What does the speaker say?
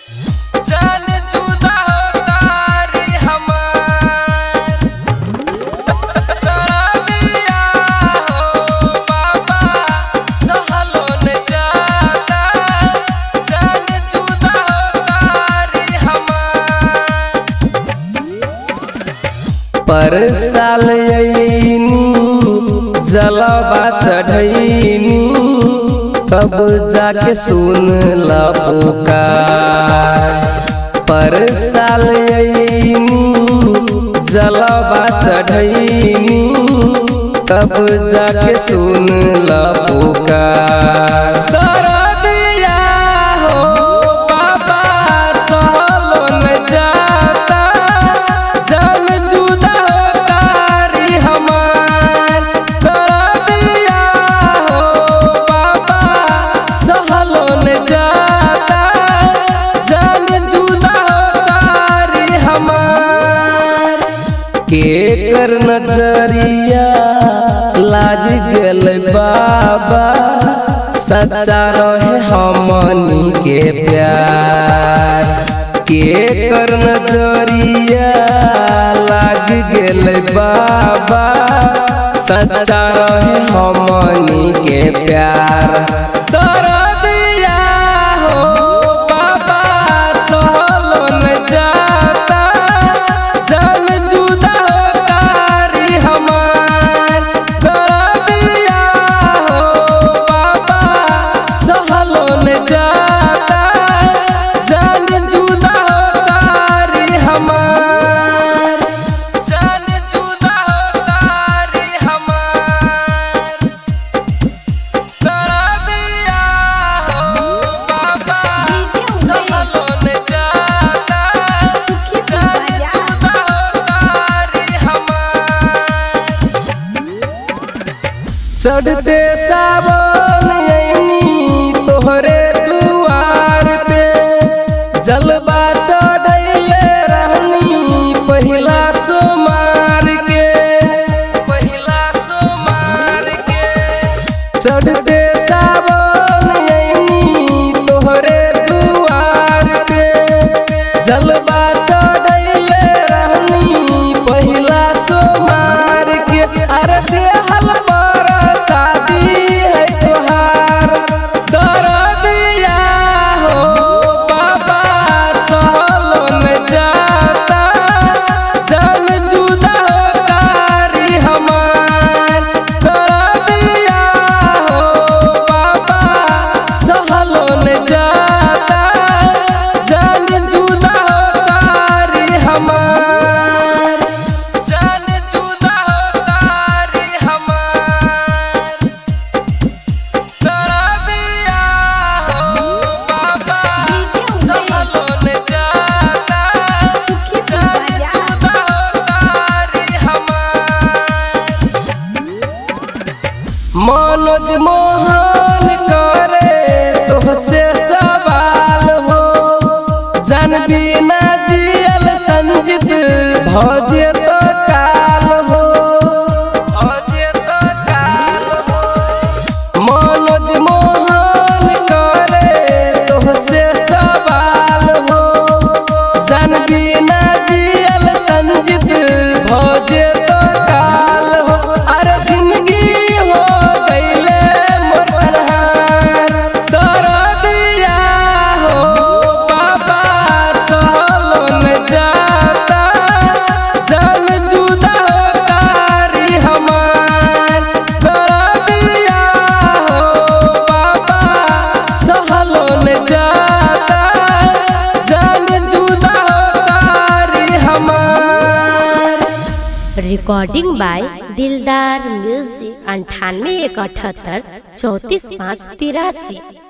जान जुदा हो तारी हमार। दरदिया हो बाबा सहलो न जाता, जान जुदा हो तारी हमार। पर साल अइनी जलवा चढ़ैनी, तब जाके सुन ल पुकार। पर साल अइनी जलवा चढ़ैनी, तब जाके सुन ल पुकार। दरदिया हो बाबा सहलो न जाता, जान जुदा हो तारी हमार। दरदिया हो बाबा सहलो न जाता, जान जुदा हो तारी हमार। केकर नजरिया लाग गेल बाबा, सच्चा रहे हमनी के प्यार। केकर नजरिया लाग गेल बाबा, सच्चा रहे हमनी के प्यार। दरदिया हो बाबा सहलो न जाता, जान जुदा हो तारी हमार। दरदिया हो बाबा सहलो न जाता, जान जुदा हो तारी हमार। जान जुदा हो तारी हमार। दरदिया हो बाबा सहलो न जाता, जान जुदा हो तारी हमार। चढ़ते सावन अइनी तोहरे दुआर पे, जलवा चढ़ैले रहनी पहिला सोमार के, पहिला सोमार के। चढ़ते सावन अइनी तोहरे दुआर पे, जलवा चढ़ैले रहनी पहिला सोमार के। अरे देहल पर शादी है तोहार। दरदिया हो बाबा सहलो न जाता, जान जुदा हो तारी हमार। दरदिया हो बाबा सहलो न जाता, जान जुदा हो तारी हमार। जान जुदा हो तारी हमार। दरदिया हो बाबा सहलो न जाता, जान जुदा हो तारी हमार। मनोज मोहन करे तोहसे सवाल हो, जान बिना जियल संजित भजे तो काल हो, भजे तो काल हो। मनोज मोहन करे तोहसे सवाल हो, जान बिना जियल संजित भजे तो काल हो। अरे जिंदगी हो गईले मोर अनहार। दरदिया हो बाबा सहलो न जाता, जान जुदा हो तारी हमार। दरदिया हो बाबा सहलो न जाता, जान जुदा हो तारी हमार। रिकॉर्डिंग बाय दिलदार म्यूजिक 98 178 34 5 83।